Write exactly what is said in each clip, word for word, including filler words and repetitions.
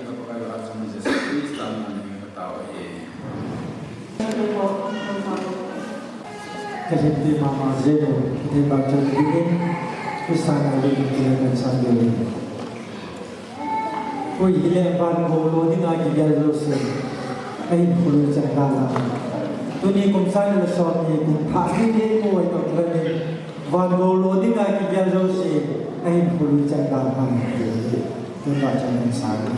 Pathen ka Pakai Lal Chang Jesu Christa min in ka tao ahi. Ka hinpi mama jeng u, Pathen vangchon dingin, Christa min in ka tao ahi. Koi hile van gou lo dinga kigel jouse, ahin khului chang dan a. Tuni kum sang ni le som ni kum thah ni le ko ai to kira ni. Van gou lo dinga kigel jouse, ahin khului chang dan a. Tun va chang dan sa ni.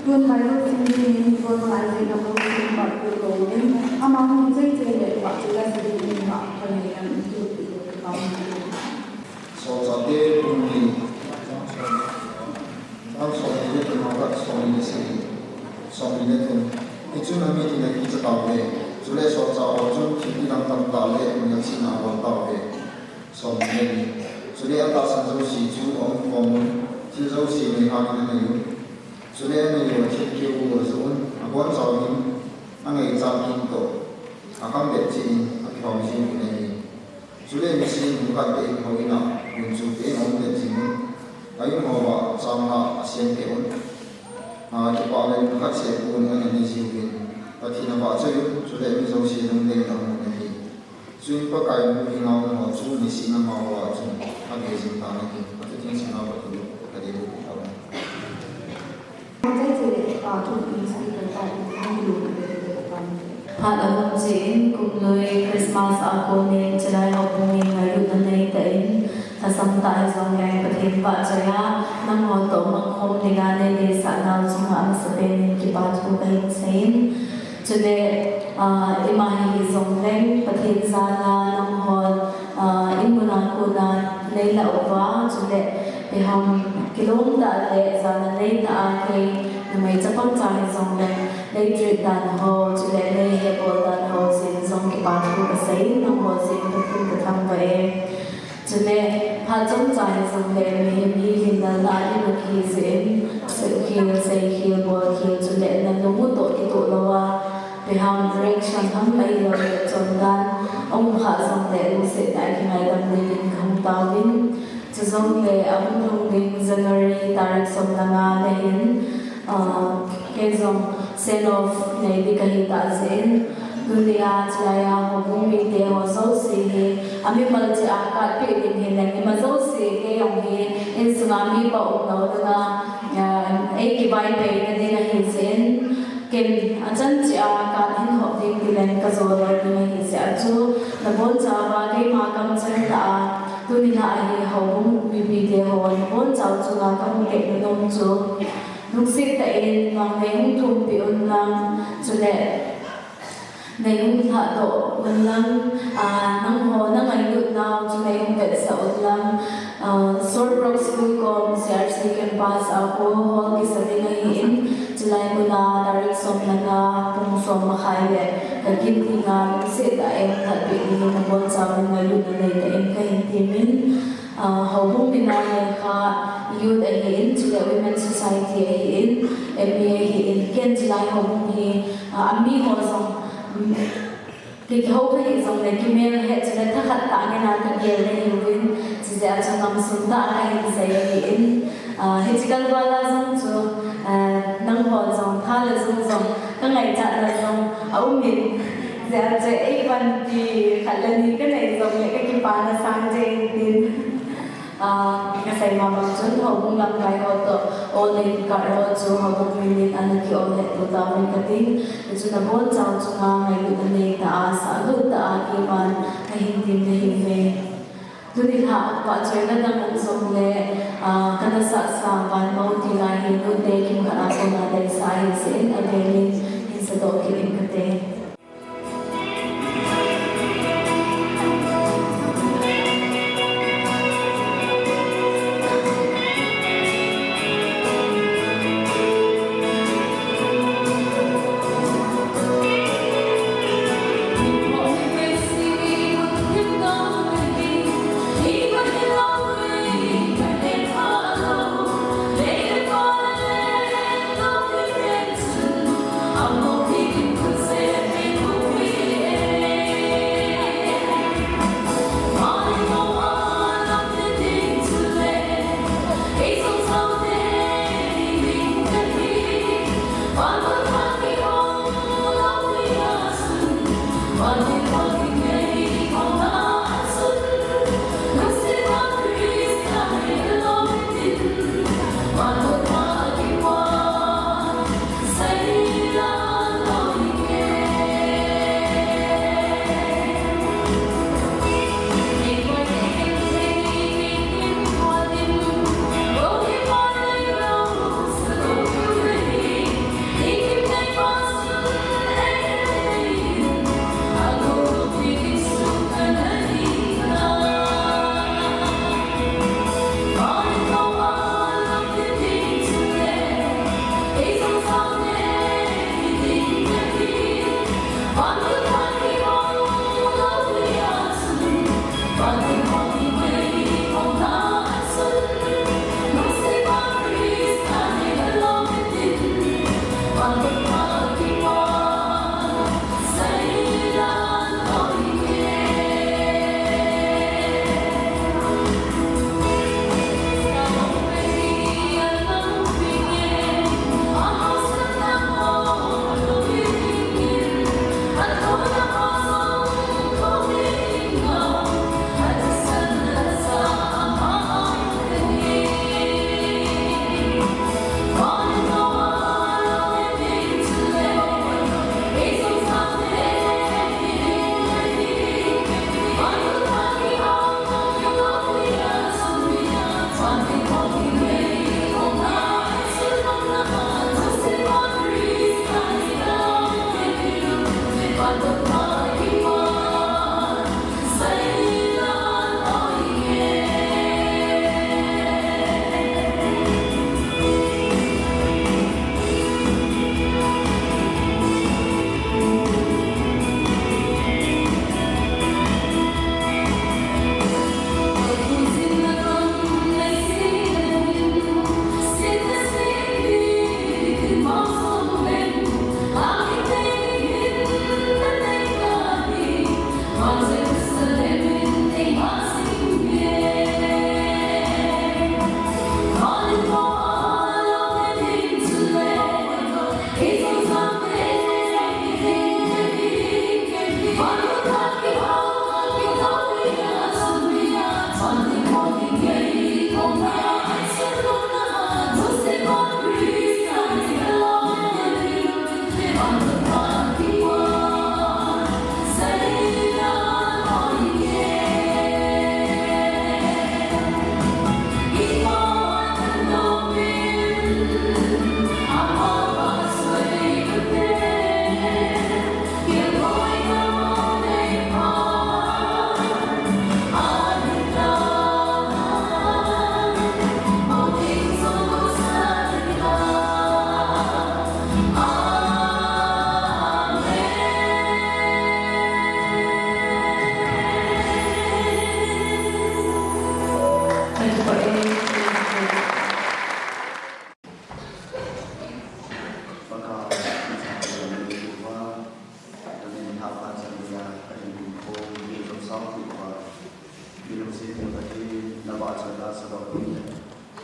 Tun Bible sim dingin Paul Isaac Nabon sim Bible lo in, amahon cheche le pachula sim ding ha kani an tu tu kam. Solchahte bung ni, chang somni le thum apat somni le sagi, somni le thum. Hichun ami tin akicha tauve. Chule solchah ho chun thil kidang tamtah le melchihna abol tauve. Somni le ni. Chule atahsan jouse chu aumkhom un, thil jouse meihakna anei un. Chule anei uva thil keu ajoh un, abonchauvin angaichat gin toh, akam betchih in akihong jing uvin ahi. Chule misin hung khat tah in houin a gunchu tah in aum det jing un, a in hoa changlhah asem teh un, a, kipah le lungkhat seh pon ana nei jiuvin, Pathen avahchoi un, chule mi jouse lungdei in aum un ahi. Chuin Pakai nu henga um ho chu nisim a amau a chun ave jing tan ahi. Pathen sanga Pathen, Pathen Phat ahung chin, kumlui Christmas a konin, chulai houbung in ngailutna neitah in, lhasam tah hijongleng Pathen vahchoi a, nangho toh mangkhom dinga neideisah nau chunga amasapen in kipa thu kahin seiyin. Chule, ah, ima hijongleng Pathen jal a nanghon, ah, in mun a kon a neilah uva, chule ipi ham kilom tah le jana neitah a kei numei chapang cha hijongleng nei treat dan ho, chule nei hebol dan ho jeh in jong kipa thu kasei, nangho jeh in Pathen kathangvah e. Chule, phat chomcha hijongle mihem hi hinna lah a ding ahi jeh in, seikhel, seikhel, bolkhel, chule nalung u toh kitoh louva, ipi ham reaction ham ahilou le chondan aum kha jongle lungsetna a kingaidam dingin kahung taovin. Chujongle ahung lhung ding January tarik som le nga le hin, ah, kei jong send off nei ding kahi tah jeh in, tunia chulai a houbung mite ho jouse hi, amimal cheh a card peh ding hileng, ima jouse kei jong hi insunga mipa umlou dinga, ah, eikivaipohna ding ahi jeh in, ken achan cheh a card hin hop ding tileng kajo lou ding ahi jeh a chu, nabonchauva keima kamcheng tah a, tuni lah a hi houbung mipite ho nabonchau chunga kahung tep nom chu, lungset tah in vang neihung thumpeh un lang, chule neihung lhahdoh un lang, ah, nangho nangailut nau chu neihung vetsah un lang, ah, Salt Brook School kom C R C campus a khu hall kisa ding ahin, chulai muna tarik som le nga pung som makhai le kagin dinga lungset tah in lhatpeh dingin nabonchauvin ngailutna neitah in kahin temin, ah, houbung mina lekha, youth ahin, chule women society ahin, M E ahin, ken chulai houbung hi, ah, ami ho jong, mm, kei kihou kahih jongle kimel het chule thakhat tah ngen a kagel nahiuvin, chujeh a chu ngamsung tah a kahin sei ahin, ah, hiche kalval a jong chu, ah, nangho jong tha le jung jong kangaichatna jong aumin, jeh a chu eipanpi khat le ni kanei jongle kakipana sang jeng tin. Ah, kasei ma bang chun houbung lamkai ho toh, o le kar ho chu houbung minin ana ki-o le tu tauvin kating. Hichu nabonchau chunga ngailutna neitah a, sahlut tah a keiman kahin tem nahiuve. Tuni lhah vahchoina dang um jongle, ah, kana sahsa vanmo theng a hi nute kimkhat a kona deisah ahi jeh in avelin hin sadoh kit in kate.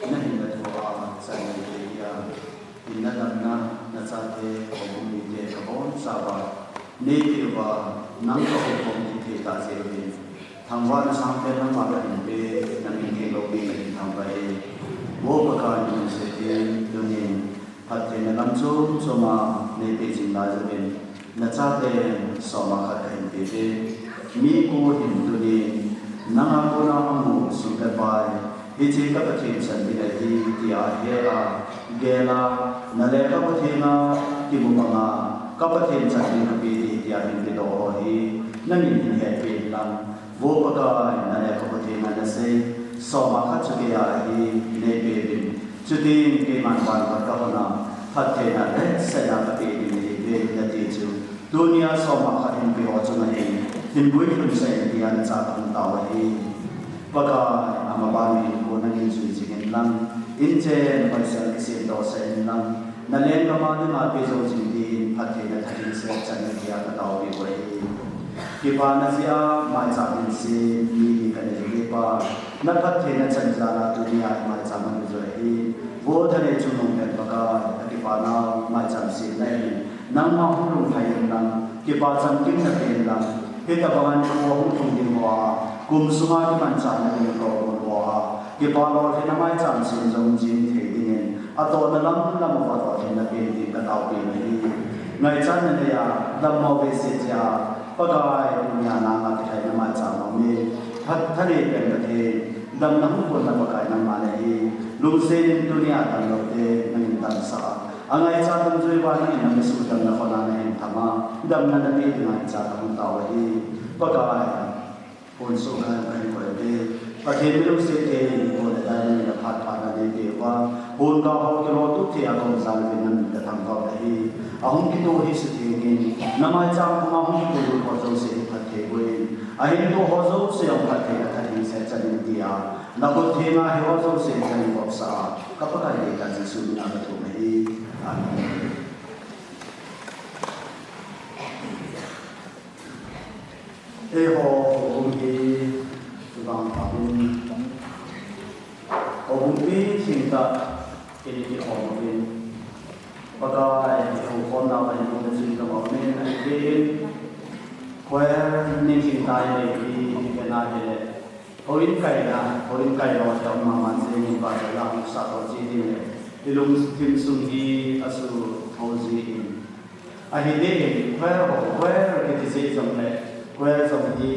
Nahin na thua, chan nei te dia, hinna damna, na chate, houbung mite, kabonchauva, nei peuva, nang ka houkhom kit thei tah jeh uvin. Thangvahna sangpen nangma kahin pe, namin theng loupi kahin thangvah e. Vo Pakai, nalungset in, tunin, phattheina lam chom chom a, nei pe jing lai uvin. Na chaten soma khat kahin pe e. Mi ko hin tunin, nanga kona amu sum le pai, hiche ka Pathen chan ding ahi, tia he a, gel a, na lekhabu thenga, kimu banga, ka Pathen chan ding kape ding, tia hin pedoh ho hi, nangin hin hetpeh in lang. Vo Pakai, na lekhabu thenga nasei, soma khat chu keiya ahi, nei pe uvin. Chuting keiman van khat kahon a, phattheina lhahsamna kape ding nahiuve, nati chu. Tunia soma khat hin pe ho chunga hin, hin guilhun sah in tia na cha kahung tao ahi. Pakai, amaban in ko nangin jui jing in lang, inchen hoisel kisem doh sah in lang, na lenggam a dinga pe jou jing din, phattheina tha ding sel chan in tia kataopiu ahi. Kipana jeh a maicham hin sem mi ni kanei e Pa, na phattheina chan jal a tunia maicham ahin jui ahi. Vo Thanei Chungnung pen Pakai, akipana maicham semna in, nangma hung lunglhai in lang, kipa chamkim nape in lang, hitobang a nikho hung lhung ding hoa, kum sunga kimanchahna ding tohgon hoa, kipa lolhinna maicham sem jong jing thei dingin, atohna lam lam uva lolhinna pe ding kataopi nahi. Ngaichatna nei a, dammo veise jeh a, Pakai, tunia nanga kilhaina maicham aume. Tha, Thanei pen Pathen, damna hung konna Pakai nangma nahi. Lungset in tunia damlou te, nangin damsah a, angaichat dungjui uva nangin ami sudamna khona nahin tham a, damna nape dinga hiche kahung tao ahi. Pakai, hon sohna kahin koi uve. Pathen mi lungset te, nikho le tah nangin aphat phat a neipeh uva, hon gah ho kiloltup thei a kaum jal uvin nangin kathangvah u ahi. Ahung kitoh hi suthengin, na maicham koma hung kitoh lut ho jouse hi phatthei boh in, ahin toh ho jouse jong phattheina tha ding sel chan in tia, na khut thenga hiho jouse kahin vopsah a, ka Pakai le ka Jesu mina kathum ahi. Amen. Eiho houbung hi, vangpha in, houbung pi thengtah in kikhom uvin, Pakai, eiho khomnau a hin hung na chun ka mong in, ahin, choir ning thengtah in, hi, hi, hi, houin kaina, houin kai lou a um mama jeh in, Pakai la hung sah lou ji ding le, i lungthim sung hi asuh thou ji in. Ahi deh in, choir ho, choir kiti jeh jong le, choir jong hi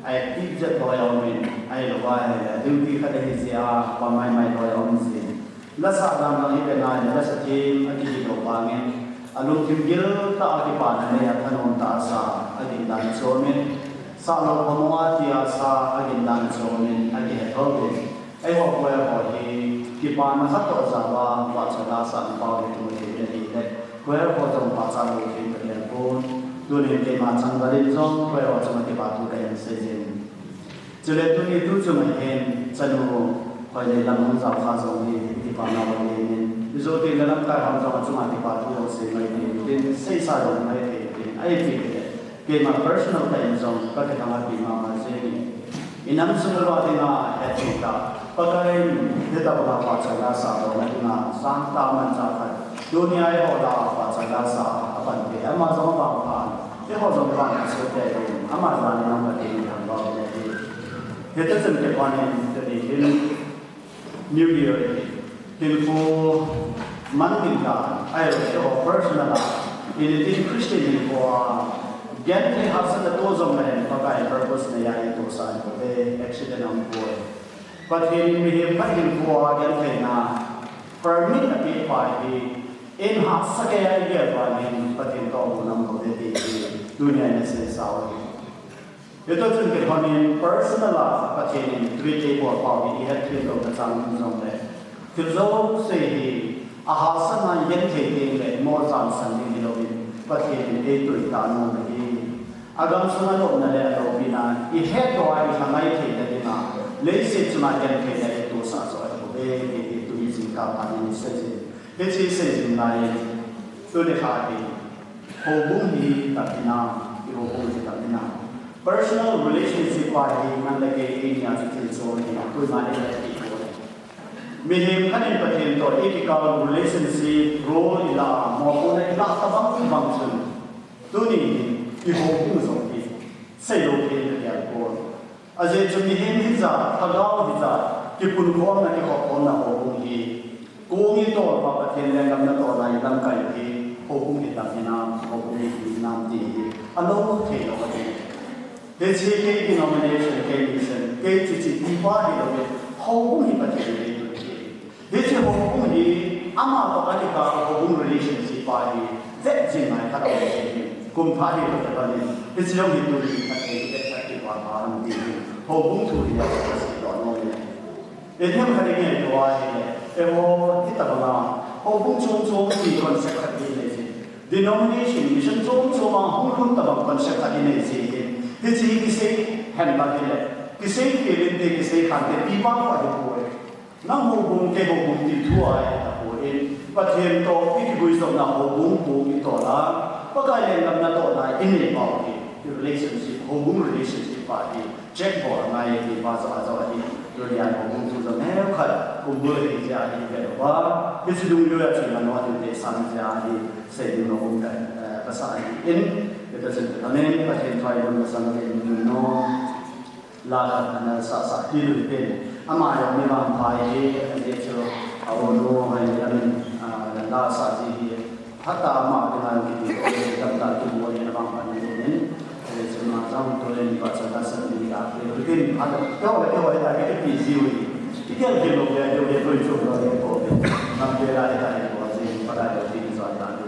a active jep loi a um in, ahilou va ahile, duty khat ahi jeh a, pang maimai loi a um jin. Lasa dan jong hi bena le, lasa them akihi lou vangin, alungthim gil tah a kipana nei a thanom tah a sa, agindan chom in, sah lou phamong a tia sa, agindan chom in, akihe thou in. Eiho choir ho hi, kipana khat toh jal a, vahchoi la sah na pau hi tu thei in ahile, choir ho jong pachat lou thei talou pon. Tunin keima changvai in jong, choir ho chunga kipa thu kahin sei jin. Chule tuni tu chunga hin, chanu Hoinei lam hung jao kha jong hi, kipana vang in, ijo teng le lamkai ham jong a chunga kipa thu jong sei mai thei in, seisa jong mai thei in, ahi pi le, keima personal tah in jong, kakithang a pi mama jeng in. Inam sung uva dinga, hetthei tah, Pakai in, hitobanga pachat la sah dohna dinga, sangtah manchah khat, tunia eiho lah a pachat la sah a, apan peh, ama jong avangpha, eiho jong vangpha soh tei in, ama jal in nang Pathen in thangvah in ahi. Hiti chun kipana in, tuni hin, New Year, hinkho man ding dan, ahilou le eiho personal a, i nitin Christian hinkho a, genthei hahsatna toh jong le hen, Pakai in purpose nei a eitohsah in, accident aum poi. Pathen in mihem khat hinkho a gentheina permit apeh pa hi, in hahsa kei a igel vangin, Pathen toh aum aum poi ti hi, tunia ina seisa u ahi. Hiti chun kithon in personal a Pathen in treat eibol pau hi ihet them lou nachang um jong le, thil jouse hi ahahsatna in genthei teng le, mo jam Pathen in eitui tah nom ahi. Agamsunga lopna le aloupina ihetdoh a ilhangai theina dinga, leiset chunga gentheina eitohsah joh ahi bouve, ti hi tuni jingkah phat in isei jin. Hiche isei jing lai in, tuni kha hi, houbung hi tam hinam, i houbung hi tam hinam. Personal relationship pa hi nang le kei einia chu thil chom ahi, koima le kei ti ko le. Mihem khat in Pathen toh ikikah relationship, role ila, mopohna ila tabang bang chun, tuni hi, i houbung jong hi, seilou thei na dia ko. Ajeh chu mihem hijat, lhagao hijat, kipunkhomna, kikhopkhomna houbung hi, kong itol pa Pathen lenggam natohna ilamkai hi, houbung hi tam hinam, houbung hi hinam ti hi, alou theilou ahi. Hiche kei denomination, kei mission, kei chuche ti pa hilou in, houbung hi Pathen in eitui ahi. Hiche houbung hi, ama toh akikah houbung relationship pa hi, vet jing ngai khat aum jing in, kum thah hi toh kibang in, hiche jong hi tuni khat hi, vet khat kibang a um ti hi, houbung thu hi, a, kasei doh nom in. Ithemkhat in ngaito ahile, eiho, hitobanga, houbung chom chom ti concept khat hi nei jin. Denomination, mission chom chom a hung lhun tobang concept khat hi nei jin. Hiche hi kisei hen lang hile, kisei khel inte, kisei khan te, ti pa pa hi poi. Nang houbung, kei houbung ti thu ahi tapon, Pathen toh ikiguijopna houbung kong itol a, Pakai lenggam natohna inei pau hi, relationship, houbung relationship pa hi, check bol angai ti pa jong ajo ahi, tuni a houbung thu jong neokhat, kumbul hi jeh a hi ve lou va, hiche dungjui a chu iman u ding te san jeh a hi, sei ding nom um ka, eh, kasah ahi in, hita chun amen, Pathen thu a ibon masang in, no. La khat ana sah sah pi lou pen. Ama jong mi vangpha hi, ajeh chu, a u nu hai, amin, ah, la sah ji hi. Hata ama dinga kiti, tamtah kimu hi na vangpha ni pen. Ajeh chu ama jong tu len pa cha la sah ni a. Pi lou pen, a, keu le keu le ta ke pi ji u hi. Kiti a keu le keu le tu chu lo le ko. Nam ke la ta ko ji, pa la ko ji ni sa ta ni.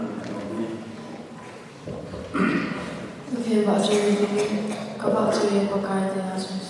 Pathen vahchoi ding, ka vahchoi e Pakai tia chun sang.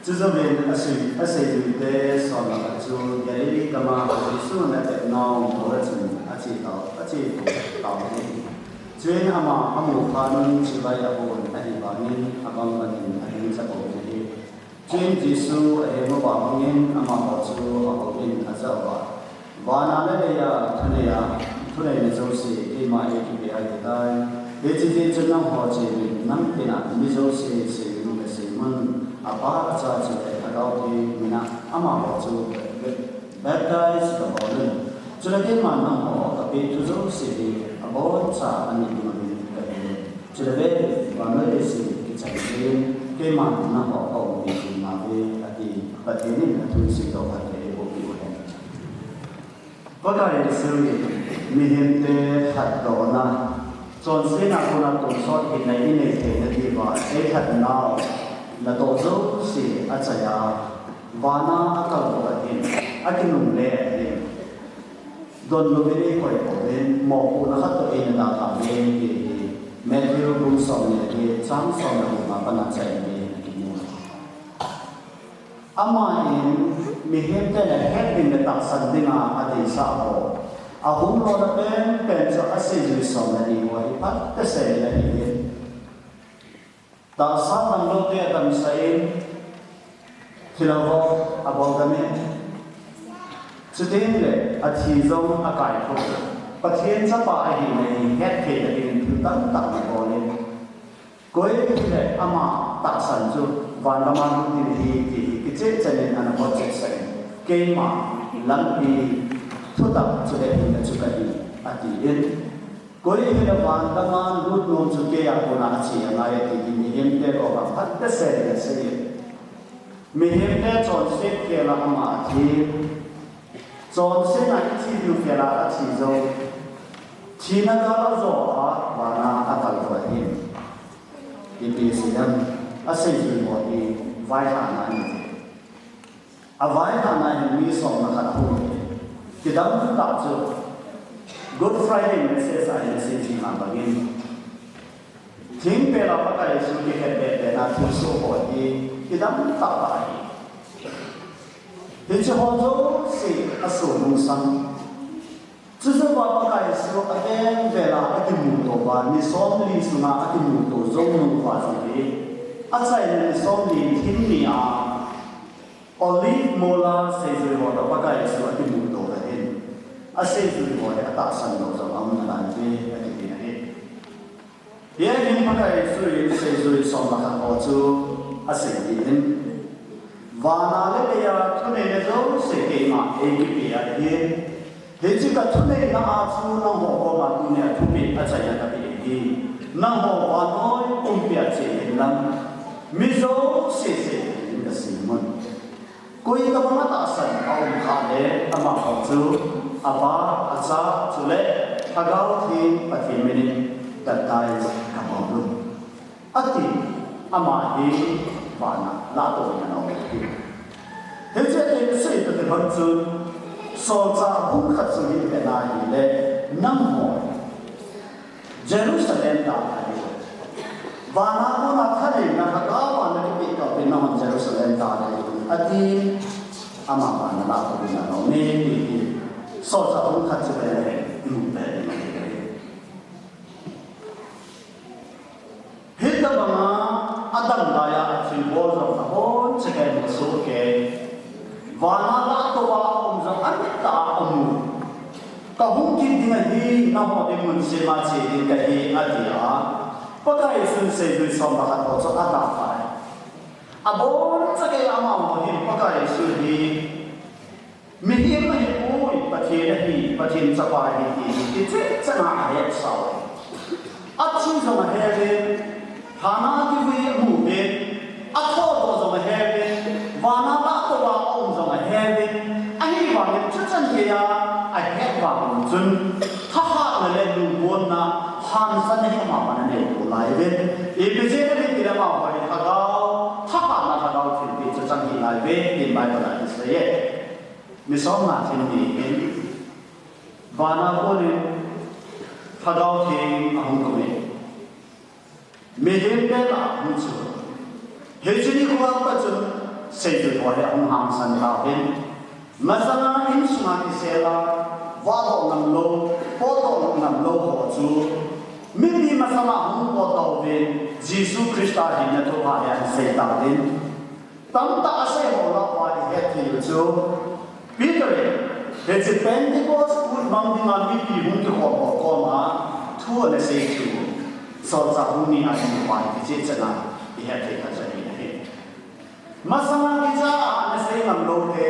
Chujouvin asei, aseijuite somlekhat chu Galilee gama Jesu ana tepnau mola chun ache tao, ache tao, tao in ahi. Chuin ama amu phat un chibai ahon ahi vangin abang bangin ahin ja pouvin ahi. Chuin Jesu ahem uva bangin amaho chu ahouvin ajah uva, Vana le leiya thuneiya, thuneina jouse keima eikipe ahitai. Hiche jeh chun nangho cheuvin, nang tina mi jouse seiuvin kasei un, Apa, Cha chule Lhagao Theng mina amaho chu baptize kabol un. Chule keiman nangho kapeh thu jouse hi aboncha anei ding uvin kahin. Chule vannoi leiset kichai jin, keiman nangho kaumpi jing nauve, ati. Pathen in athu seidoh phatthei eiboh peh uhen. Pakai Jesu in mihemte lhatdohna, chonsetna kona tonsot hinna inei theina diuva eilhatnau natoh jouse achaiya, vana akaldoh ahin, akinungle ahin. Donlouvin eikoi pouvin, mopohna khat toh eina dalhah uve, ti hi Matthew bung somni le get, chang somle gup a pat achai in akimu. Aman mihemte hetding le tahsan dinga adeisah ho, ahung lona penpen chu aseijui somle ni ho hi phatah seh in ahi in. Tahsa dangloute adamsah in, thilha ho abol dam in, chuteng le athi jong akaitho, Pathen chapa ahina hi hettheina dingin thil tamtah anabol in. Koi hile ama tahsan chu van gama lut ding ahi ti hi kicheh chan in ana bol chehsah in, keima lampi thutah chule hinna chu kahi, ati in. Koi hile van gama lut nom chu keia kona ache angai ati hi mihemte koma phatah seh in asei in. Mihemte chonset khel a ama athi, chonsetna kithi diu khel a athi jong, thina gal ajo a vana akaldoh ahin. Ipi asei ham, aseijui ho hi vaihahna ahi. Avaihahna hin mi somlekhat ahung hi. Kidang tah chu Good Friday message a hin asei jing a bangin, thingpel a Pakai Jesu kikhetbehbehna thilsoh ho hi kidang tah tah ahi. Hiche ho jouse asoh nungsang. Chujouva Pakai Jesu avel vel a akimuto uva, ni somli sunga akimuto jong nung uva chu hi, achaina ni somli thim ni a Olive mol a seijui ho toh Pakai Jesu akimuto uva hin, aseijui ho hi atahsan lou jong aum nalai uve, akiti ahi. Hia hin Pakai Jesu in seijui somlekhat ho chu asei in, vana le leiya thuneina jouse keima eikipe ahi. Hiche kathuneina a chu nangho koma tunia thupeh achaina kapeh ahi. Nangho vannoi pumpi a che hen lang, mi jouse seiuvin kasei un. Koitobang atahsan aum khah le amaho chu Apa, Acha, chule Lhagao Theng Pathen minin baptize kabol un, ati. Ama hi vana lahtoh in ana um ahi. Hiche a asei toh kilhon chun, Solchah bung khat chu hi ivet na hile, nangho Jerusalem dan ahi. Vana kona thaneina Lhagao vana kipeh tobang nahon Jerusalem dan ahi, ati. Ama vana lahtoh in ana um e, ti hi Solchah bung khat chu ivet le imu be ding ahi. Hitobanga adang laiya athilbol jong aboncha kahin soh kei. Vana lahtoh a aum jong amit tah a amu. Kahung kit ding ahi, nangho dinmun sema che ding kahi, ati a. Pakai Jesun seijui somlekhat ho chu adalhah e. Aboncha kei amaho hin Pakai Jesu hi mihem ahipoi, Pathen ahi, Pathen chapa ahi ti hi kicheh chana ahetsah uve. Athi jong aheuvin, Hannah kivui amu uvin, athodoh jong aheuvin, vana lahtoh a aum jong aheuvin, ahivangin chuchan geiya ahet vang chun, thahatna le lungmonna, hansanna hi amavang anei lou lai uve. Ipi jeh inem itile amaho hi Lhagao, thahatna Lhagao thilpeh chuchan hi lai uve, tin Bible a asei e. Ni somnga thim ni hin, vana konin Lhagao Theng ahung kum e. Mihemte lah a hung chu. Hiche nikho a pat chun, Seijui ho hi ahung hangsan tauvin. Masanga insunga kisela, vahdoh ngamlou, potdoh ngamlou ho chu, mipi masanga hung potdoh uvin, Jesu Christa hina thupha hi ahin sei tauvin. Tamtah asei ho lah uva ihet thei u chu, Peter in, hiche Pentecost kut mang dinga mipi hung kikhom ho koma, thu ana sei chu, solchah bung ni a ahin pai, hiche chana, ihet thei khat chu ahi. Masanga kicha a ana sei ngam lou te,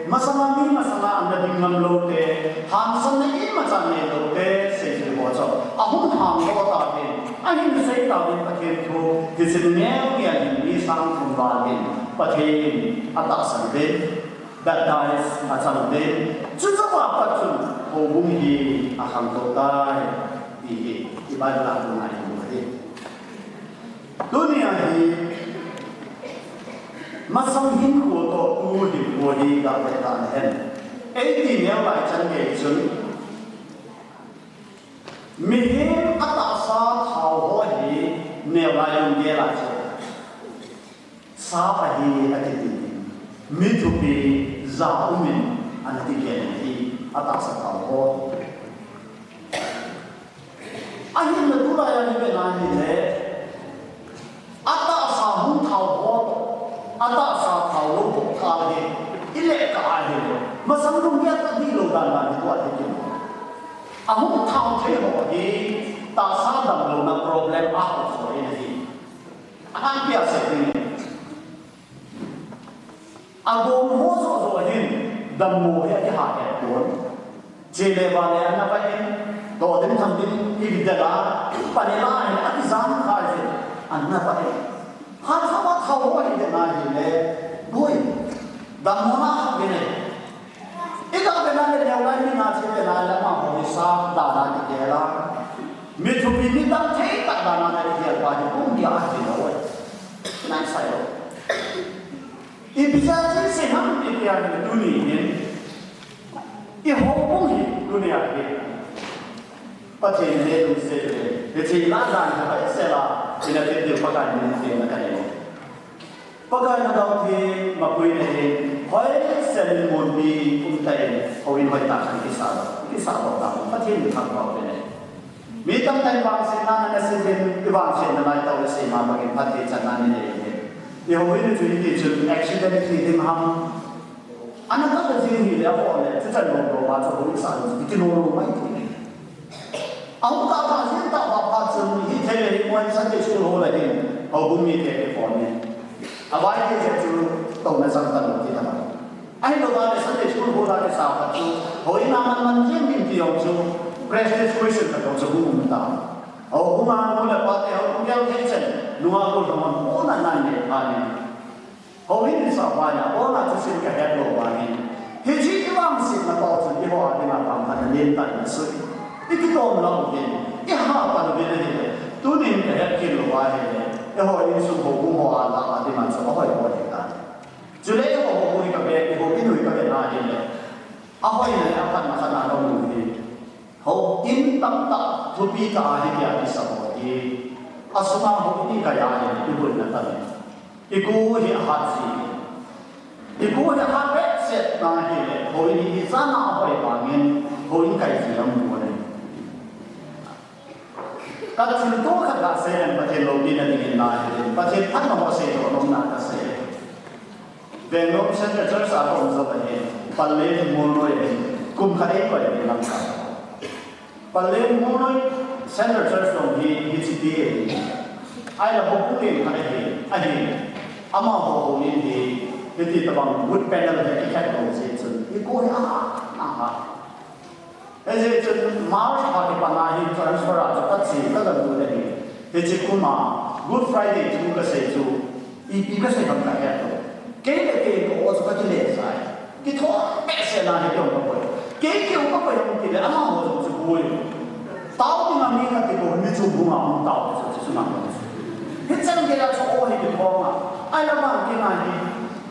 masanga mi masanga ana ding ngam lou te, hangsanna imacha nei lou te, seijui ho chu ahung hangdoh tauvin, ahin sei tauvin Pathen thu, hiche neo neo hin mi sang thum val hin Pathen atahsan uvin, baptize achang uvin, chuche a pat chun houbung hi akhangtou tai, ti hi i Bible a hung ngai u ahi. Tunia hi, masang hinkho toh tu hinkho hi gah ve tan hen. Eiti neo lai chan gei chun, mihem atahsa thao ho hi neo lai lunggel a chu, sap ahi ati tin, mi thupi ja umin ana ti gel hi atahsa thao ho. Ahinla tulai a ivet na hile, atahsa hung thao ho toh, atahsa thao lou ho kal hi, ile kah ahile, masang lunggel tah dihlou dan dan hi tua hi kin. Ahung thao thei ho hi, tahsa damlouna problem a ho so in ahi. Ahin pia se ding. Agom ho joh joh hin, dammo hi akiha het pon. Che le va le ana va in, toh ding tham ding, ipi dela, panela hin, akijam khai jin, ana va in. Phat khat a thao ho hi dena hile, boi, dammo na ha ve ne. I gah ve na le neo lai mi na che ve na le amaho hi sap dan a kigel a. Mi thupi mi dam thei tah dan a kigel pa hi kum dia ahi lou. Nai sai lou. Ipi jeh a chun sei ham itia hi tuni hin, i houbung hi tunia hi Pathen in eilungset u ahi. Hiche la dan hi hoisel a ina tep diu Pakai min theng na kanei. Pakai na dau theng mapui na hin hoisel in munpi um tah in houin hoitah khat kisa, kisa lou ta Pathen min thangvah u ahi. Mi tamtah in vangsetna ana sei in, i vangsetna lai tah u isei ma bangin phatthei channa nei ahi. I houin u chu hiti chun accident ti ding ham. Ana tah jing hile, abol le, chuchan lom lom a chu houin sa lou chu, kiti lom lom mai ti. Ahung tah tah jing tah phat phat chun, hithei le hi moi Sunday school ho le hin, houbung mite kiphone in. Avai te jeh chu, touna chang talou ti ta. Ahilou vale Sunday school ho la kisa khat chu, houin a man man jing ding ti jong chu, Presbyterian khat jong chu hung um ta. Houbung a nu le pa te houbung gel thei chen, nunga kul hong hon hon a nan le pha ni. Houin in sa vang a, abona thusim kahet lou vangin. Hiche i vangsetna pau chun eiho a dinga pang khat na len tan na sui. I kitom lou uvin, i hahpan uvin ahile. Tunin kahet kit lou ahile. Eiho insung houbung ho a la a dinga chu ahoi hoi ta. Chule eiho houbung hi kavet, eiho in hui kavet na ahile. Ahoina le aphatna khat na kamu hi. Houin tamtah thupi tah a hi kia kisa ho hi. Asunga houin i kai a hi, i boina tam e. I kho hi ahat ji. I kho hi ahat behseh na hile, houin hi ijat a ahoi vangin, houin kai ji amu pon e. Ka thilto khat kasei leng Pathen loupina dingin na hile, Pathen phatna ho seidoh nom na kasei. Venglom Central Church a ka um jou ahi, Pallel Molnoi ahi, kum khat eikoi ahi Lamka. Pallel Molnoi Central Church jong hi, hiche ti ahi. Ahile houbung leng khat ahi, ahi. Amaho houin hi, hiti tobang wood panel hi akikhet lou jeh chun, i kho hi ahat, ahat. Hijeh chun March lha kipat a hi transfer a chu kache kaga lut ahi. Hiche kum a Good Friday thu kasei chu ipi kasei ham kahet lou. Kei le kei ka o chu kakile jai. Kithom behseh na hi kei jong kakoi. Kei kei jong kakoi jong kile amaho jong chu boi. Tao dinga mi khat kiko mi chu bunga hung tao chu chu chu na. Hichan gei a chu o hi kithom a. Ahilou vang kei na hi.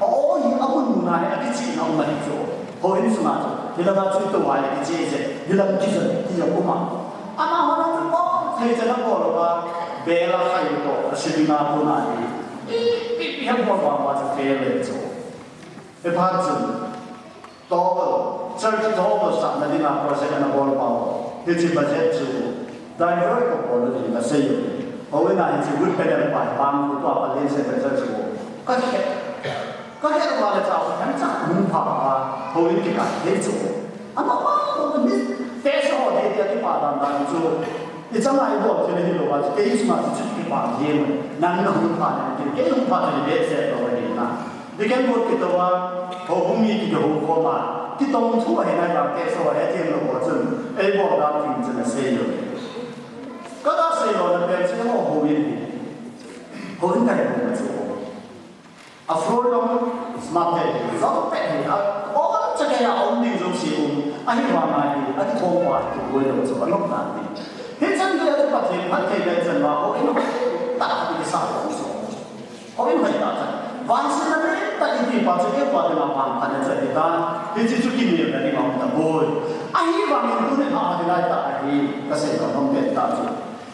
O hi amun mun a hi akichihna um ahi chu. Houin sunga chu, hilanga chu tou a le kiche je, hilam kijon, ti jong um a. Amaho na chu bol thei chan abol uva, bel a khai u toh, a sibing a pon a hi. Ipi ipi ham bol vang uva chu fail le chu. Hiphat chun, Towel, church towel sahna dinga project ana bol pau. Hiche budget chu divert kabol ding kasei u. Houin a hiche wood panel pa hi bang tua palen se ka church chu. Ka khe. Ka khe ma le chau themcha hung pha a. Houin kikah thei chu. Ama pa mi te so de de kipa dan dan chu. Ichang ai bol thei hilou a, kei chu ma chu kipa ji. Nang na hung pha ne, kei hung pha ne be se lo ni na. Deacon board kitoh a, houbung mi kihou khom a, kitong thu ahi nai vang kei so ahi thei lou ho chun, ei bol dan thim chun asei lou. Ka ga sei lou na pen chu ho houin hi. Houin ka he hou na chu. A floor long smart te, zong pe hi, a, o ka cha ke a um ding zong si um, ahi vang ahi, a ti khom pa, tu koi lou chu, a nok na ni. Hi chan ke a tu pa thei, pa thei le chan ma, houin ho, ta ki sa ho so. Houin hoitah chan. Vangsetna neitah iti pa chu eiho dinga vangphatna chu ahitan. Hiche chu kinelna ding aum tapoi. Ahivangin tuni a dinga tah ahi, kasei nom pen tah chu.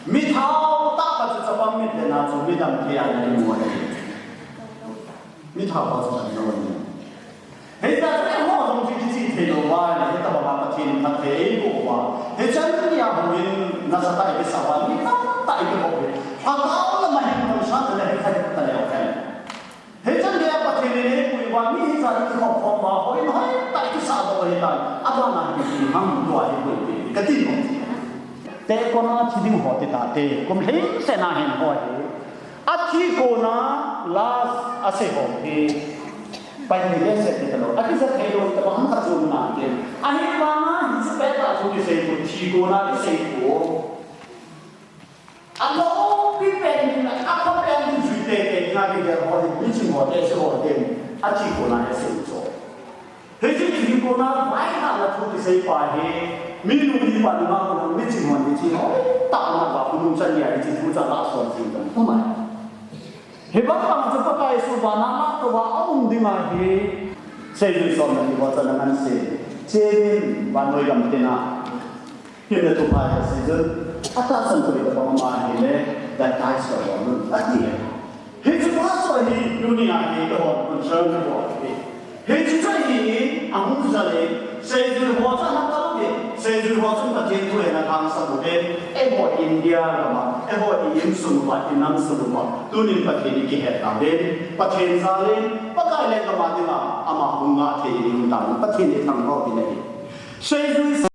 Mithau tah khat chu chapang mit le na chu midang thei a na kimu ahi. Mithau pa chu kan lo ni. Hijeh chun eiho jong chu kichih thei lou va, hitobang a Pathen phatthei eiboh uva. Hichan geiya houin nasatah a ikisah uva, mi tamtah ikibol uve. Lhagao lama hin nungsa tale, hiche tale o khen. Hichan geiya Pathen in eipui uva, mi hijat a kikhop khom uva, houin hoitah ikisah doh u ahitan. Abana hin ti ham tua hi pui ti, kati nom. Te kona thi ding ho ti tate, kum lhingset na hin ho hi. Athi kona last asei ho hi. Pai ni le se ti talou. Akija thei lou tabang khat chu um nante. Ahivanga hiche pet a thu kisei thu, thi kona kisei thu. Alopi pen ni, apha pen ni jui tete, nga kigel ho hi, miching ho te, se ho te. Athi kona asei chu. Hiche thi kona vaihomna thu kisei pa hi, minu mipa ni ma kona miching hon hiche hoitah ma va khonung chan nia hiche thu cha la son jing dam thumai. Hibang bang chu Pakai Jesu vana latoh a aum ding ahi, seijui somna ni ho cha na ngan se, chenin vannoi gam tina. Hinna thupha kasei chun, atahsan poi tabang ma hile, baptize kabol un, ati e. Hiche pa chu ahi, tuni a hi, eiho concern ho ahi. Hiche chu ahi, ahung jal e, seijui ho chu ana kal e, seijui ho chun Pathen thu hi ana lhangsam uve, eiho India gam a, eiho i insung uva, i nam sung uva, tunin Pathen i kihet tauvin, Pathen jalin, Pakai lenggam a dinga, ama hung ngah thei ding tauvin, Pathen i thangvah uvin ahi. Seijui